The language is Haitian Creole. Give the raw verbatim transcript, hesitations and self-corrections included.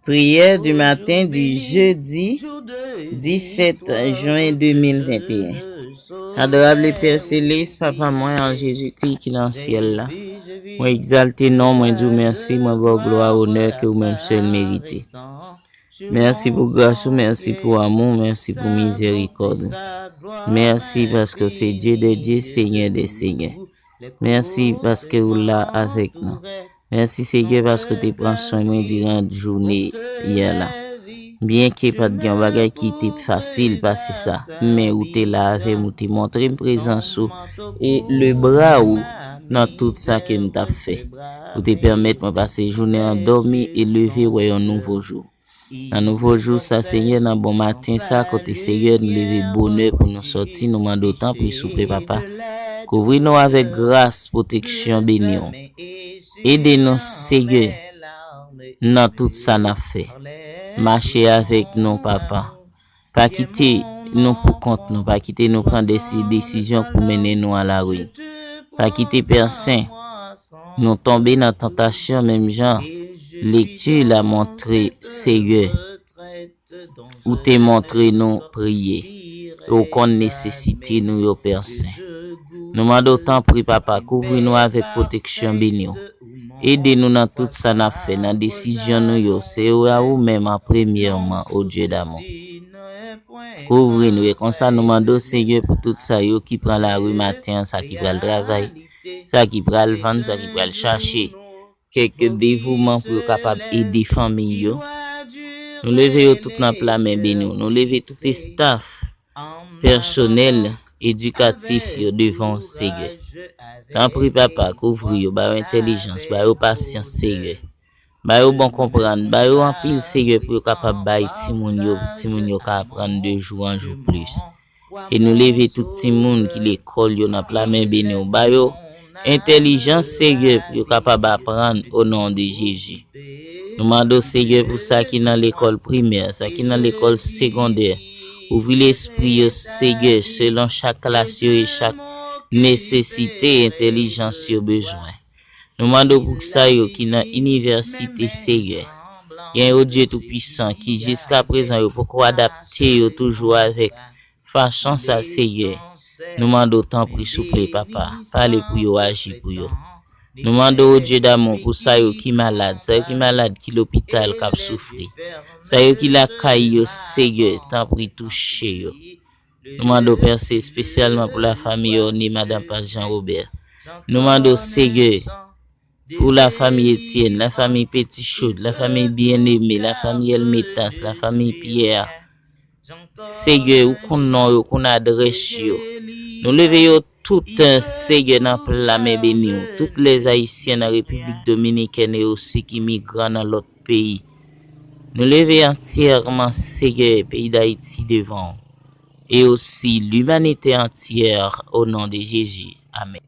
Prière du matin du jeudi dix-sept juin deux mille vingt et un. Adorable Père Céleste, Papa mwen an Jezikri ki nan syèl la, mwen egzalte non, mwen di w mèsi, mwen ba w glwa, onè ke ou menm sèl merite. Mèsi pou gras ou, mèsi pou amou, mèsi pou mizèrikòd ou. Mèsi paske w se Dye dè dye, Senyè dè senyè. Mèsi paske ou la avèk nou. Mèsi Senyè paske w te pran swen mwen diran jounen yè la. Byenke pa t gen yon bagay ki te fasil pase sa, men ou te la avè m, ou te montre m prezans ou e lebra ou nan tout sa ke m t ap fè. Ou te pèmèt mwen pase jounen an dòmi e leve wè yon nouvo jou. Nan nouvo jou sa, Senyè, nan bon maten sa, kote, Senyè, nou leve bonè pou nou sòti, nou mande w tanpri, souple, Papa, kouvri nou avèk gras, pwoteksyon, beni w. Ede nou, Senyè, nan tout sa n ap fè. Mache avèk nou, Papa. Pa kite nou pou kont nou, pa kite nou pran desi-, desizyon pou mennen nou a larin. Pa kite, Pè Sen, nou tonbe nan tantasyon menm jan lekti la montre, Senyè. Ou te montre nou priye. E ou konn nesesite nou yo, Pè Sen. Nou mande w tanpri, Papa, kouvri nou avèk pwoteksyon, beni w. Ede nou nan tout sa n ap fè, nan desizyon nou yo. Se ou a ou menm an premyèman, o Dye damou. Kouvri nou, e konsa nou mande w, Senyè, pou tout sa yo ki pran lari maten an, sa ki pral travay, sa ki pral vann, sa ki pral chache kèk devouman pou yo kapab ede fanmi yo. Nou leve yo tout nan pla men beni w. Nou leve tout estaf pèsonèl edikatif yo devan w, Senyè. Tanpri, Papa, kouvri yo, ba yo entèlijans, ba yo pasyans, Senyè. Ba yo bon konprann, ba yo anpil, Senyè, pou yo kapab bay timoun yo, pou timoun yo ka aprann de jou an jou plis. E nou leve tout timoun ki lekòl yo nan pla men beni w. Ba yo entèlijans, Senyè, pou yo kapab aprann o non de Jezi. Nou mande w, Senyè, pou sa ki nan lekòl primè, sa ki nan lekòl segondè. Ouvri lespri yo, Senyè, selon chak klas yo e chak nesesite entèlijans yo bezwen. Nou mande w pou sa yo ki nan inivèsite, Senyè. Gen yo, Dye Toupisan, ki jiska prezan yo poko adapte yo toujou avèk fason sa, Senyè. Nou mande w tanpri, souple, Papa, pale pou yo, aji pou yo. Nou mande w, o Dye damou, pou sa yo ki malad, sa yo ki malad, ki lopital, k ap soufri. Sa yo ki lakay yo, Senyè, tanpri touche yo. Nou mande w, Pè Sen, espesyalman pou lafanmi Orne, madanm Pas Jean Robert. Nou mande w, Senyè, pou lafanmi Etienne, lafanmi Petit Chaud, lafanmi Bien-Aimé, lafanmi Elmetas, lafanmi Pierre. Senyè, ou konn non yo, ou konn adrès yo. Nou leve yo tout, Senyè, nan pla men beni w. Tout lèzayisyen nan Repiblik Dominikèn e osi ki migran nan lòt peyi. Nou leve antyèman, Senyè, peyi Dayiti devan w. E osi limanite antyè, o non de Jezi. Amèn.